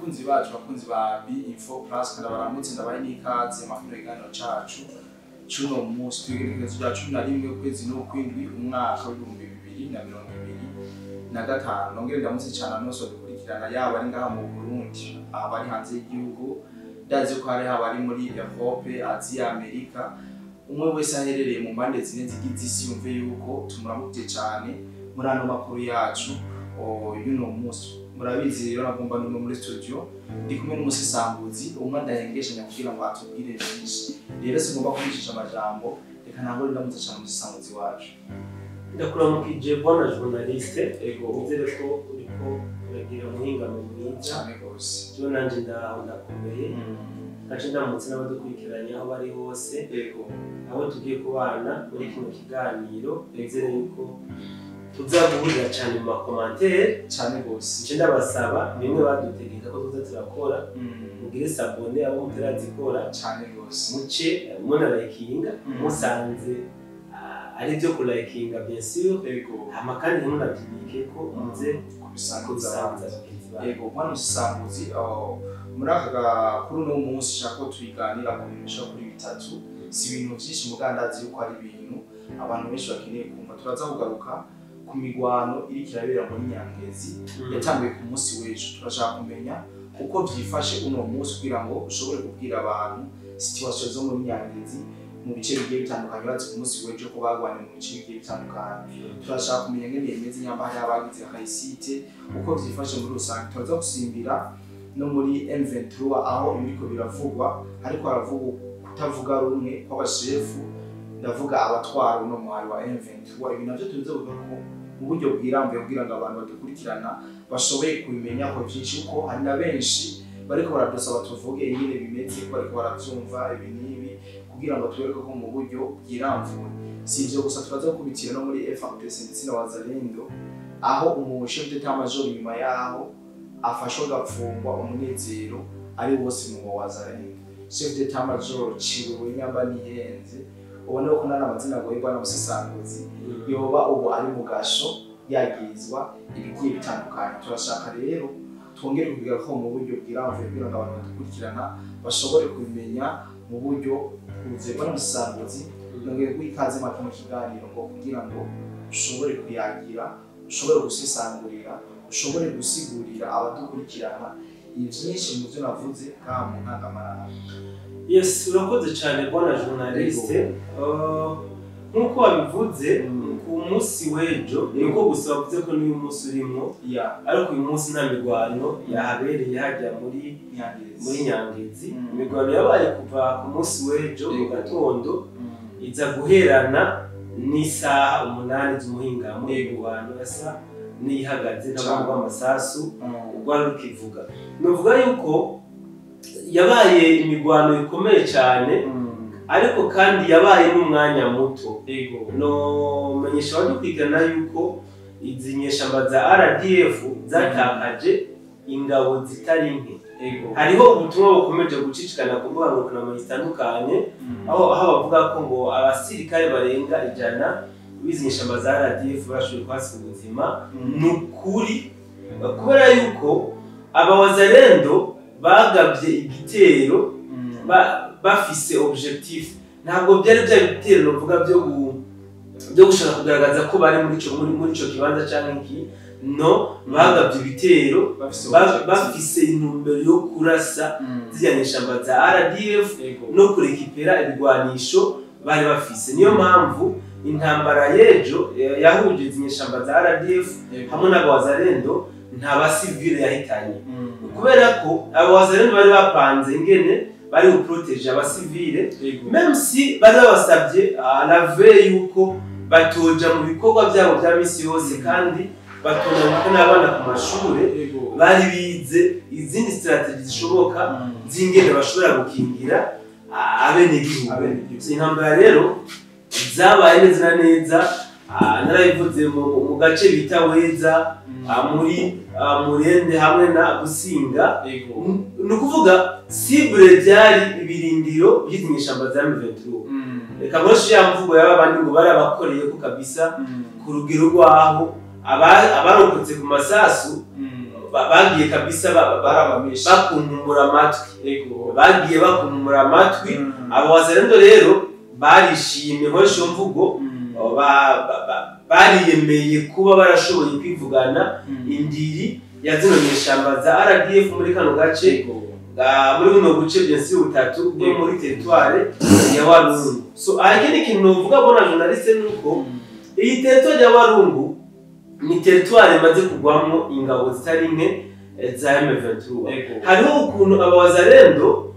Bakunzi bacu, bakunzi ba B Info Plus, kandi baramutse, ndabaye n'ikaze makino iganiro cacu cuno munsi twigerekezo rya 11 ukwezi n'ukwindwi umwaka w'2025. Nongere ndamutse cyane nose dukurikirana, yaba ari ngaha mu Burundi, abari hanze y'igihugu, ndazi ko hari abari muri Europe, Asia, Amerika, umwe wese aherereye mu mpande zine zigize isi yumve yuko tumuramutse cyane muri ano makuru yacu y'uno munsi. Murabizi rero, nagomba n'umwe muri studio ndi kumwe n'umusesanguzi umwe ndahengeshanya kugira ngo atubwire byinshi. Rero singomba kubicisha amajambo, reka ntabwo ndamutse cyane umusesanguzi wacu. Ndakuramukije bwana journaliste. Ego. Nizere ko uriko uragira umuhingamo mwiza. Cyane rwose. Jewe nanje ndaho, ndakomeye. Nanje ndamutse n'abadukurikiranye aho bari hose, aho tugiye kubana muri kino kiganiro. Nizere yuko tuza guhurira cyane mu ma commentaires. Cyane rwose. Nje ndabasaba bimwe badutegeka ko tuza turakora: mugire s'abonner abo mutarazikora, Cyane rwose. muce munarayikinga, musanze ari byo kurayikinga, bien sûr. Hama kandi ntimunabyibike ko muze kubisangiza kubisangiza bagenzi banyu. Yego, mwana musesanguzi, muri aka kuri uno munsi nshaka ko tubiganira ku bintu bishika kuri bitatu. Si ibintu byinshi, mugandazi yuko ari ibintu abantu benshi bakeneye kumva. Turaza kugaruka ku migwano iriko irabera muri Nyangezi, yatanguye ku munsi w'ejo. Turashaka kumenya uko vyifashe uno munsi kugira ngo ushobore kubwira abantu situation zo muri Nyangezi mu bice bigiye bitandukanye. Bazi ku munsi w'ejo ko bagwanye mu bice bigiye bitandukanye. Turashaka kumenya ngene bimeze, nyamba hari abagize réussite, uko vyifashe muri rusange. Turaza gusimbira no muri M23 aho ibiriko biravugwa, ariko haravugwa kutavuga rumwe kw'abashefu, ndavuga abatwara uno muhari wa M23. Ibi navyo tuze kuvuga ko mu buryo bwirambuye kugira ngo abantu badukurikirana bashoboye kubimenya ko vyinshi, kuko hari na benshi bariko baradusaba tuvuge ingene bimeze, ko bariko baravyumva ibi n'ibi, kugira ngo tubereke ko mu buryo bwirambuye. Si ivyo gusa, turaza gukubitira no muri FARDC ndetse na Wazalendo, aho umu chef d'état major nyuma yaho afashwe agapfungwa, umunezero ari wose mu Wazalendo. Chef d'état major Ciwe nyamba nihenze, ubona ko nari amazina agoye, bwana musesanguzi, yoba ubu ari mu gasho yagirizwa ibigiye bitandukanye. Turashaka rero twongere kubiga ko mu buryo bwirambuye kugira ngo abantu badukurikirana bashobore kubimenya mu buryo bwuzuye. Bwana musesanguzi, nongeye guha ikaze maka mu kiganiro ngo kugira ngo ushobore kuyagira, ushobore gusesangurira, ushobore gusigurira abadukurikirana ivyinshi mu byo navuze ngaha mu ntangamarara. Yes, urakoze cyane bwana journaliste. Nk'uko wabivuze, ku munsi w'ejo niko gusa wavuze ko n'uyu munsi urimo, ariko uyu munsi nta mirwano yahabereye hajya muri Nyangezi. Muri Nyangezi. Imirwano yabaye kuva ku munsi w'ejo mu gatondo, iza guherana n'isaha 8 z'umuhingamo. Imirwano yasa n'iyihagaze, nta rw'amasasu rwari rukivuga. Nuvuga yuko yabaye imirwano ikomeye cyane, ariko kandi yabaye n'umwanya muto. No menyesha abadukurikirana yuko izi nyeshamba za RDF zatakaje ingabo zitari nke. Hariho ubutumwa bukomeje gucicikana ku mbuga ngurukanabumenyi zitandukanye, aho bavuga ko ngo abasirikare barenga 100 b'izi nyeshamba za RDF bashoboye kuhasiga ubuzima. Ni ukuri, kubera yuko aba Wazalendo bagabye igitero bafise objectif. Ntabwo byari bya bitero novuga byo gushaka kugaragaza ko bari muri ico kibanza canke iki. No bagabye ibitero Bafise objectif. bafise intumbero yo kurasa ziriya nyeshamba za RDF no kurekipera ibigwanisho bari bafise. Niyo mpamvu intambara y'ejo yahuje izi nyeshamba za RDF hamwe n'abawazalendo nta basivile yahitanye, kubera ko abawazalendo bari bapanze ingene bari buproteje abasivile, même si bari babasabye à la veille yuko batoja mu bikorwa byabo bya misi yose kandi batonda n'abana ku mashure. Bari bize izindi stratégies zishoboka z'ingene bashobora gukingira abenegihugu. Abenegihugu. Intambara rero zabaye neza na neza, narabivuze, mu gace bita Weza, muri Murende hamwe na Businga. Ni ukuvuga cible byari ibirindiro by'izi nyeshamba za M23. Reka nkoreshe ya mvugo y'aba bandi ngo barabakoreye ko kabisa, ku rugero rwaho abarokotse ku masasu. Bagiye kabisa bakunkumura amatwi, bagiye bakunkumura amatwi. Abo wazalendo rero barishimye nkoresha mvugo, bariyemeye kuba barashoboye kwivugana indiri ya zino nyeshamba za RDF muri kano gace, muri buno buce byensi butatu bwo muri territoire ya Walungu. So ikindi kintu novuga bona journaliste nuko iyi territoire ya Walungu ni territoire imaze kugwamwo ingabo zitari nke za M23. Hariho ukuntu aba wazalendo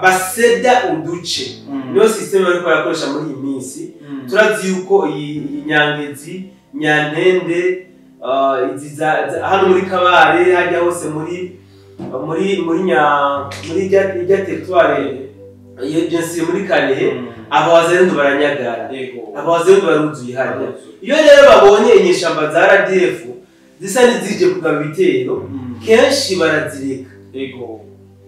baseda uduce, niyo system bariko barakoresha muri iyi minsi. Turazi yuko iyi Nyangezi, Nyantende, hano muri Kabare, hajya hose muri muri muri muri rya territoire yensi muri Karehe, aba wazalendo baranyagara, aba wazalendo baruzuye hariya. Iyo rero babonye inyeshamba za RDF zisa n'izije kugaba ibitero, kenshi barazireka,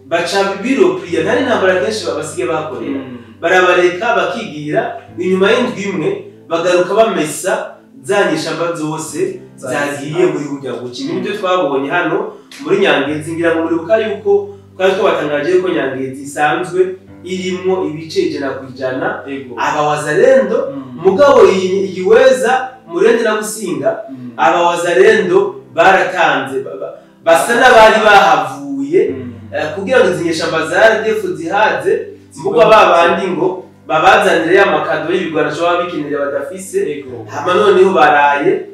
baca biropriya ntari ntambara kenshi babasige bakorera, barabareka bakigira inyuma y'indwi imwe bagaruka bamesa za nyeshamba zose zagiye muri burya buci. Nibyo twabonye hano muri Nyangezi. Ngira ngo muribuka yuko twari twabatangaje ko Nyangezi isanzwe irimwo ibice 100% aba wazalendo, mugabo yiweza Murende na Businga aba wazalendo baratanze basa n'abari bahavuye kugira ngo izi nyeshamba za RDF zihaze, mugabo babandi ngo babazanire amakado y'ibigwanisho baba bikeneye badafise. Hama noneho baraye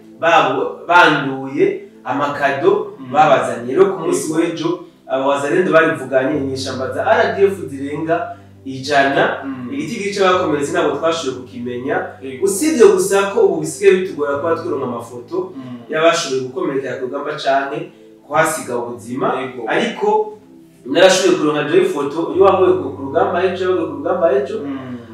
banduye amakado babazaniye. Rero ku munsi w'ejo aba wazalendo barivuganye inyeshamba za RDF zirenga 100. Igiti gice bakomeretse ntabwo twashoboye kukimenya, usibye gusa ko ubu bisigaye bitugora kuba twironka amafoto y'abashoboye gukomerekera ku rugamba canke kuhasiga ubuzima. Ariko narashoboye kuronka jewe ifoto iyo waguye ku rugamba ejo, yaguye ku rugamba ejo.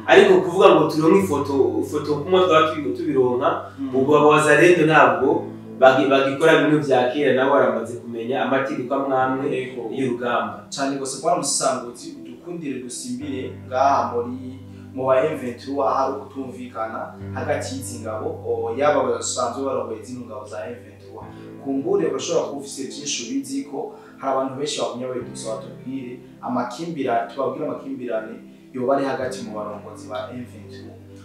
Ariko kuvuga ngo turonke ifoto kumwe twaba tubironka, ubwo abo wazalendo ntabwo bagikora bimwe vya kera, nabo baramaze kumenya amategeko amwamwe y'urugamba. Cyane gose kwa musanguzi dukundire dusimbire ngaha muri mu ba M23 ahari kutumvikana hagati y'izi ngabo, yaba basanzwe barongoye zino ngabo za M23. Kumbure bashobora kuba ufise byinshi ubizi ko hari abantu benshi bagumye babidusaba tubwire amakimbirane, tubabwire amakimbirane yoba ari hagati mu barongozi ba M23.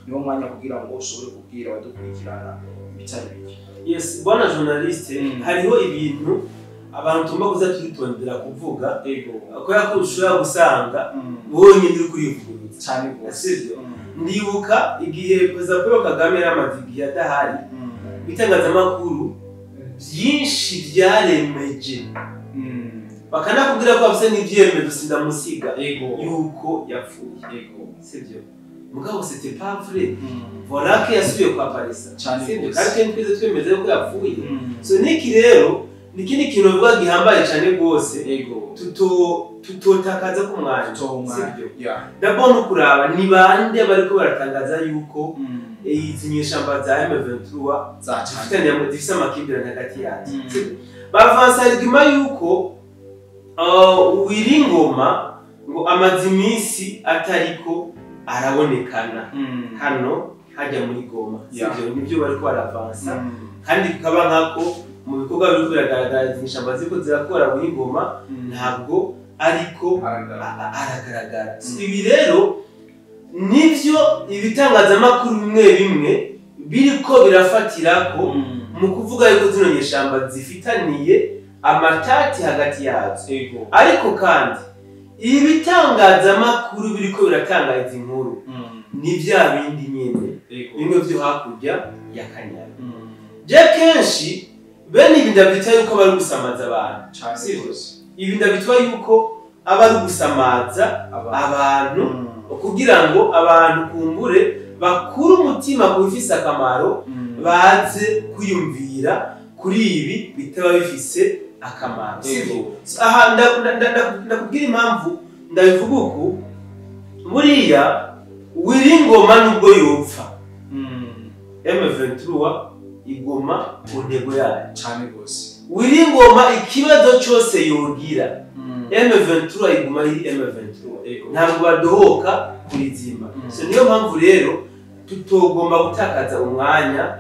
Niwo mwanya kugira ngo ushobore kubwira abadukurikirana ibitari bike. Yes, bwana journaliste, hariho ibintu abantu tugomba kuza turitondera kuvuga, kubera ko ushobora gusanga wowe nyine uri kurivuguruza cyane rwose. Sivyo? Ndibuka igihe Perezida Paul Kagame yaramaze igihe adahari, ibitangazamakuru byinshi byaremeje bakanakubwira ko bafise n'ivyemezo sindamusiga yuko yapfuye. Sivyo? Mugabo c'était pas vrai. Voilà que yasubiye kwa Parisa. Sivyo? Kandi twese twemeze ko yapfuye. So niki rero nikindi kintu bivuga gihambaye cyane rwose, tutotakaza ku mwanya. Sivyo? D'abord no kuraba ni bande bariko baratangaza yuko izi nyeshamba za M23 zifise amakimbirane hagati yazo. Bavansa argument yuko Uwiringoma ngo amaze iminsi atariko arabonekana hano hajya muri Goma. Sivyo? Nibyo bariko baravansa, kandi kukaba nkako mu bikorwa biriko biragaragara izi nyeshamba ziriko zirakora muri Goma ntabwo ariko aragaragara. Ibi rero nivyo ibitangazamakuru bimwe bimwe biriko birafatirako mu kuvuga yuko zino nyeshamba zifitaniye amatati hagati yazo. Ariko kandi ibitangazamakuru biriko biratanga izi nkuru ni vya bindi nyene bimwe vyo hakurya ya Kanyaru. Je kenshi bene ibi ndabyita yuko bari gusamaza abantu. Sivyo? Ibi ndabitwa yuko aba ari gusamaza abantu kugira ngo abantu kumbure bakure umutima ku bifise akamaro, baze kwiyumvira kuri ibi bitaba bifise akamaro. Sivyo? Aha ndakubwira impamvu ndabivuga uku. Buriya Uwiringoma nubwo yopfa, M23 igoma ku ntego yayo cyane gose. Uwiringoma ikibazo cyose yogira, M23 iguma iri M23, ntabwo badohoka kurizima. So niyo mpamvu rero tutogomba gutakaza umwanya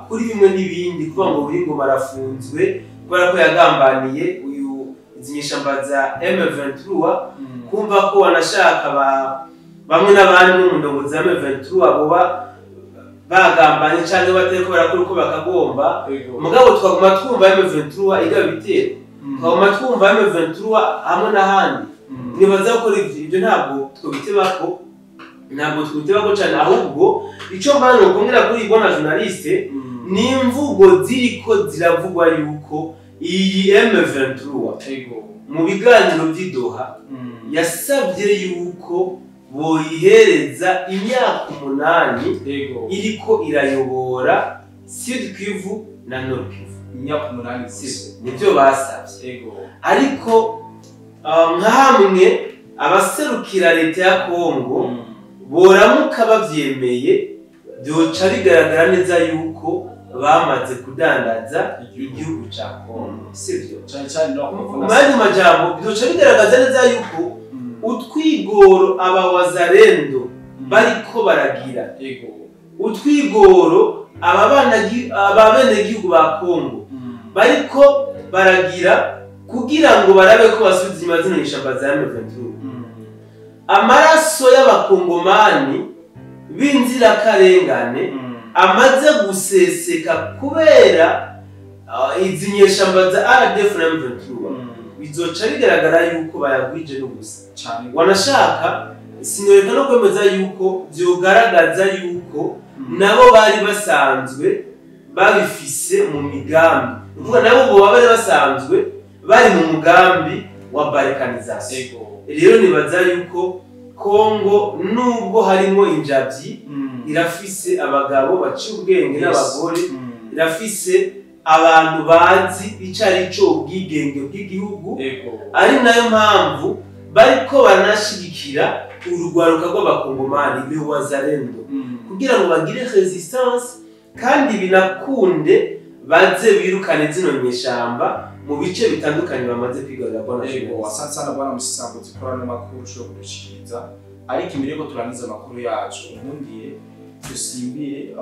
kuri bimwe n'ibindi kuvuga ngo Uwiringoma arafunzwe, Kubera ko yagambaniye uyu izinyeshamba za M23, kumva ko wanashaka bamwe n'abandi mu ndongo za M23 boba bagambanye cyangwa batariko barakora uko bakagomba. Mugabo twaguma twumva M23 igaba ibitero, twaguma twumva M23 hamwe n'ahandi. Nibaza gukora ibyo ntabwo twitebako cyane, ahubwo icyo mbana ukongera kuri bwana journaliste ni imvugo ziriko ziravugwa yuko iyi M23 mu biganiro by'idoha yasabye yuko boyihereza imyaka 8 iriko irayobora Sud Kivu na Nord Kivu. Imyaka 8 gusa nibyo basabye. Ariko nka hamwe abaserukira leta ya Kongo boramuka bavyemeye, byoca bigaragara neza yuko bamaze kudandaza igihugu ca Kongo, sivyo? Cyane cyane no mu majambo byoca bigaragaza neza yuko utwigoro aba wazalendo bariko baragira, utwigoro aba benegihugu ba Kongo bariko baragira kugira ngo barabe ko basubiza inyuma zino nyeshamba za M23. Amaraso y'abakongomani b'inzirakarengane amaze guseseka kubera izi nyeshamba za RDF na M23, bizoca bigaragara yuko bayagwije n'ubusa. Wanashaka sinoreka no kwemeza yuko byogaragaza yuko nabo bari basanzwe babifise mu migambi, uvuga nabo bo bari basanzwe bari mu mugambi wa balkanisation. Rero nibaza yuko Kongo nubwo harimo injabyi irafise abagabo baciye ubwenge n'abagore, irafise abantu bazi icari cyo ubwigenge bw'igihugu, ari nayo mpamvu bariko baranashigikira urugwaruka rw'abakongomani le wazalendo kugira ngo bagire resistance kandi binakunde baze birukane zino nyeshamba mu bice bitandukanye bamaze kwigarurira. Bwana Yego, asante sana bwana Musisango zikora n'amakuru ushobora kudushikiriza. Ariko imbere yuko turangiza amakuru yacu, nkundiye dusimbire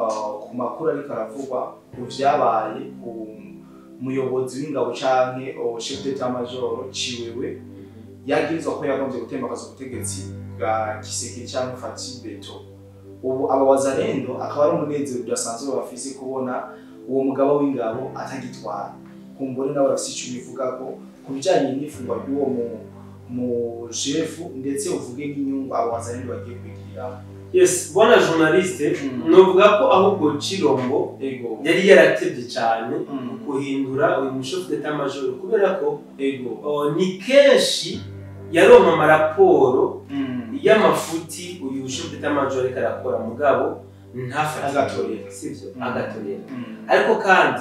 ku makuru ariko aravugwa ku vyabaye ku muyobozi w'ingabo canke chef d'état major Ciwewe yagirizwa ko yagombye gutembagaza ubutegetsi bwa Tshisekedi canke Fatih Beto. Ubu aba wazalendo akaba ari umunezero udasanzwe bafise kubona uwo mugabo w'ingabo atagitwara. Kumbure nawe afise icyo bivuga ko ku bijanye n'ifungwa ry'uwo mu chef, ndetse uvuge n'inyungu abo wazalendo bagiye kwigirira. Yes, bwana journaliste, novuga ko ahubwo Chilombo yari yaratevye cyane guhindura uyu chef d'état major, kubera ko ni kenshi yaronka amaraporo y'amafuti uyu chef d'état major ariko arakora, mugabo ntafate agatorera, sivyo? Agatorera. Ariko kandi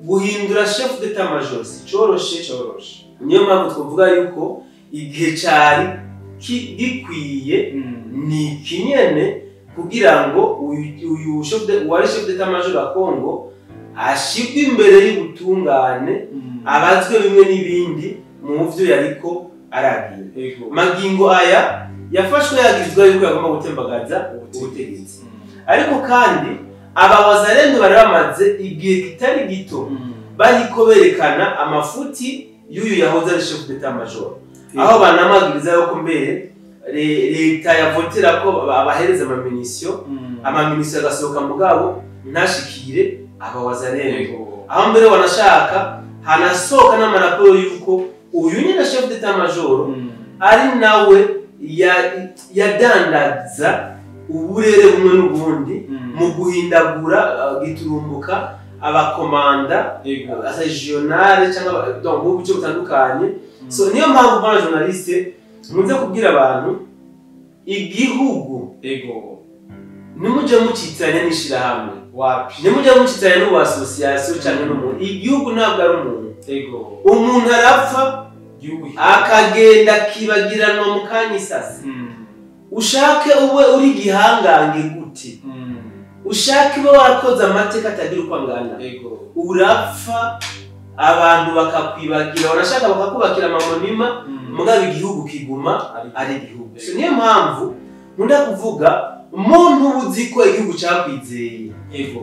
guhindura chef d'état major si coroshe, niyo mpamvu twavuga yuko igihe cari gikwiye ni kinyene kugira ngo uyu wari chef d'état major wa Kongo ashirwe imbere y'ubutungane, abazwe bimwe n'ibindi mu vyo yariko aragira. Magingo aya yafashwe yagizwe yuko yagomba gutembagaza ubutegetsi. Ariko kandi aba wazalendo bari bamaze igihe kitari gito bariko berekana amafuti y'uyu yahoze ari chef d'état major, aho banamagiriza yuko mbere leta yavotera ko abahereza amaminisiyo agasohoka mugabo ntashikire aba wazalendo. Aho mbere wanashaka hanasohoka n'amaraporo yuko uyu nyine chef d'état major ari nawe yadandaza uburere bumwe n'ubundi mu guhindagura giturumbuka abakomanda regionale cyangwa donc mu bice bitandukanye. So niyo mpamvu bwana journaliste muze kubwira abantu igihugu nimuje mucitiranya n'ishirahamwe, nimuje mucitiranya n'ubu association cyangwa n'umuntu. Igihugu ntabwo ari umuntu. Umuntu arapfa akagenda kibagiranwa mu kanya isasi. Ushake ube uri gihangange gute, ushake ube warakoze amateka atagira uko angana, urapfa abantu bakakwibagira, wanashaka bakakubakira amamonima, mugabo igihugu kiguma ari igihugu. So niyo mpamvu nkunda kuvuga umuntu uzi ko igihugu cakwizeye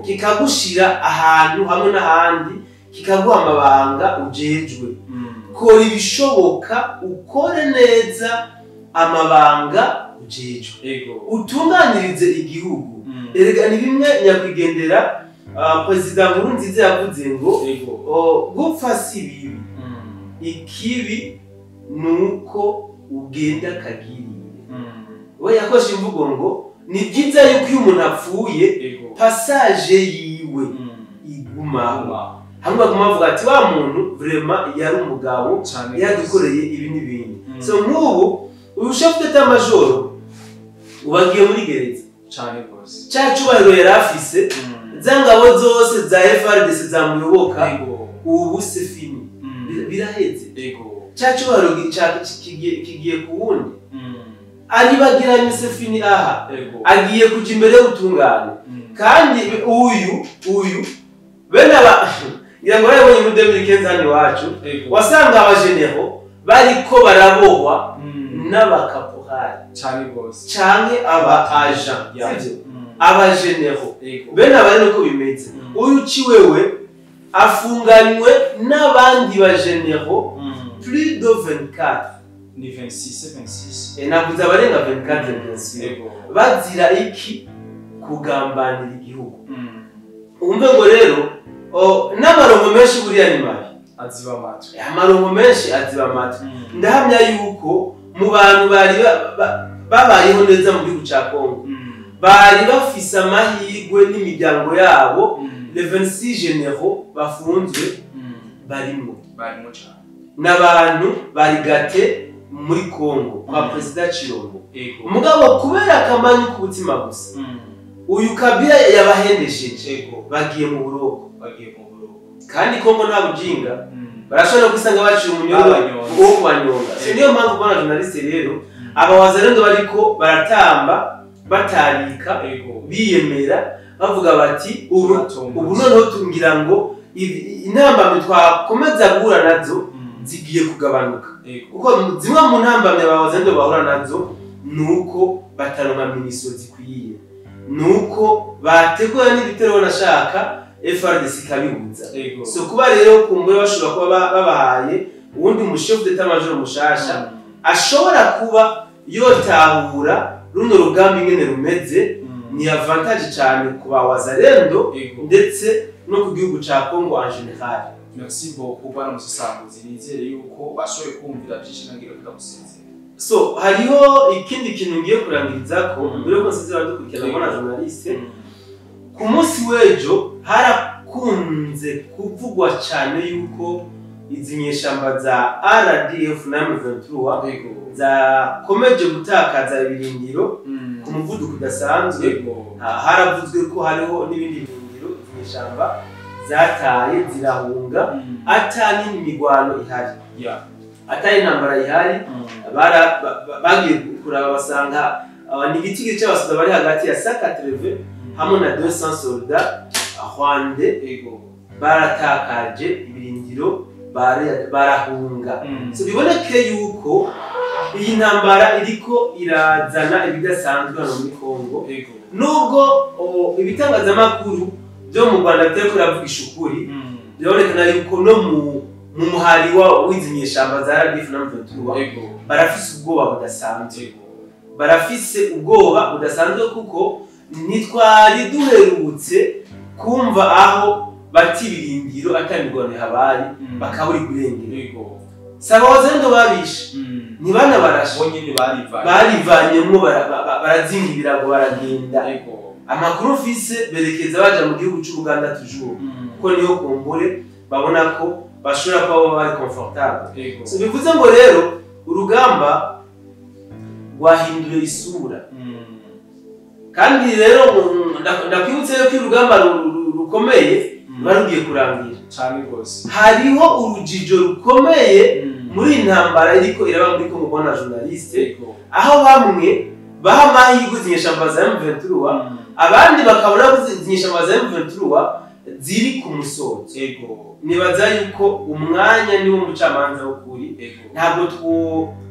kikagushira ahantu hamwe n'ahandi, kikaguha amabanga ujejwe. Kora ibishoboka ukore neza amabanga ujejwe, utunganirize igihugu. Erega ni bimwe nyakwigendera Perezida Nkurunziza yavuze ngo gupfa si bibi, ikibi nuko ugenda kagiriye. We yakoresha imvugo ngo ni byiza yuko iyo umuntu apfuye passage yiwe igumaho, hamwe baguma bavuga ati wa muntu vraiment yari umugabo yadukoreye ibi n'ibindi. So nk'ubu uyu chef d'état major ubagiye muri gereza cyane gose, cya cyubahiro yari afise, za ngabo zose za FARDC zamuyoboka ubu c'est fini, biraheze. Cya cyubahiro kigiye ku wundi, aribagiranye c'est fini, aha agiye kuja imbere y'ubutungane. Kandi uyu bene aba ngira ngo barabonye muri 2015 hano iwacu, wasanga abajenero bariko barabohwa n'abakaporali cyane gose canke aba agent, sivyo? Abajenero bene aba nuko bimeze. Uyu ciwewe afunganywe n'abandi bajenero plus de 24, ni 26 26, et navuze abarenga 24 bien sûr, bazira iki? Kugambanira igihugu. Umve ngo rero n'amarongo menshi buriya ni mabi, aziba amatwi, amarongo menshi aziba amatwi. Ndahamya yuko mu bantu bari babayeho neza mu gihugu ca Kongo, bari bafise amahirwe n'imiryango yabo, les 26 généraux bafunzwe barimo cyane n'abantu bari gate muri Kongo kwa Perezida Chilombo. Mugabo kubera akamanyu k'ubutima gusa, uyu Kabila yabahendesheje, bagiye mu buroko, kandi Kongo nta bujinga, barashobora gusanga baciye umunyoro wo kubanyonga. So niyo mpamvu ubona journaliste rero aba wazalendo bariko baratamba batarika biyemera bavuga bati ubu noneho tungira ngo intambamyi twakomeza guhura nazo zigiye kugabanuka. Kuko zimwe mu ntambamyi aba wazalendo bahura nazo nuko bataronka miniso zikwiye, nuko bategura n'ibitero nashaka FARDC ikabibuza. So kuba rero kumbure bashobora kuba babahaye uwundi mu chef d'état major mushasha ashobora kuba yotahura runo rugamba ingene rumeze, ni avantage cyane ku ba wazalendo ndetse no ku gihugu ca Kongo en général. Merci beaucoup bana musasanguzi, nizere yuko bashoboye kumvira byinshi ntangira kudamusezera. So hariho ikindi kintu ngiye kurangiriza ko mbere yuko nsezera dukurikirana mbona journaliste, ku munsi w'ejo harakunze kuvugwa cyane yuko izi nyeshamba za RDF na M23 zakomeje gutakaza ibirindiro ku muvuduko udasanzwe. Haravuzwe ko hariho n'ibindi birindiro izi nyeshamba zataye zirahunga, atani imigwano ihari, atari intambara ihari. Bagiye kuraba basanga ni igiti cy'abasoda bari hagati ya 180 hamwe na 200 soldats rwandais baratakaje ibirindiro barahunga. So biboneke yuko iyi ntambara iriko irazana ibidasanzwe hano muri Kongo, nubwo ibitangazamakuru byo mu Rwanda bitariko biravugisha ukuri, birabonekana yuko no mu muhari w'izi nyeshamba za RDF na M23 barafise ubwoba budasanzwe, barafise ubwoba budasanzwe kuko ntitwari duherutse kumva aho bati ibirindiro atamirwano habaye bakaburi kurengera. Saba wazalendo babishe ntibanabarashe, barivanyemwo barazinga ibirago baragenda. Amakuru mfise berekeza baja mu gihugu c'Ubuganda toujours, kuko niho kumbure babona ko bashobora kuba bari confortable. So bivuze ngo rero urugamba rwahinduye isura. Kandi rero ndakwibutse yuko urugamba rukomeye ruba rugiye kurangira cyane rwose. Hariho urujijo rukomeye muri intambara iriko iraba muri Kongo bwana journaliste, aho bamwe baha amahirwe izi nyeshamba za M23, abandi bakabona ko izi nyeshamba za M23 ziri ku musozo. Nibaza yuko umwanya niwo mucamanza w'ukuri, ntabwo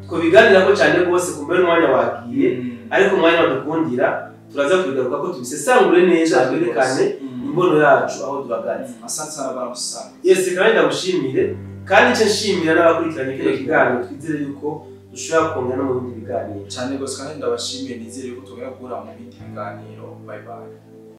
twobiganirako cyane rwose kumbe n'umwanya wagiye, ariko umwanya wadukundira turaza kubigaruka ko tubisesangure neza twerekane Imbono yacu, aho duhagaze. Asante sana, bwana Musana. Yes, kandi ndagushimire, kandi nce nshimira n'abakurikiranye kino kiganiro. Twizere yuko dushobora kongera no mu bindi biganiro. Cyane rwose, kandi ndabashimiye, nizere yuko tugomba guhura mu bindi biganiro. Bye bye.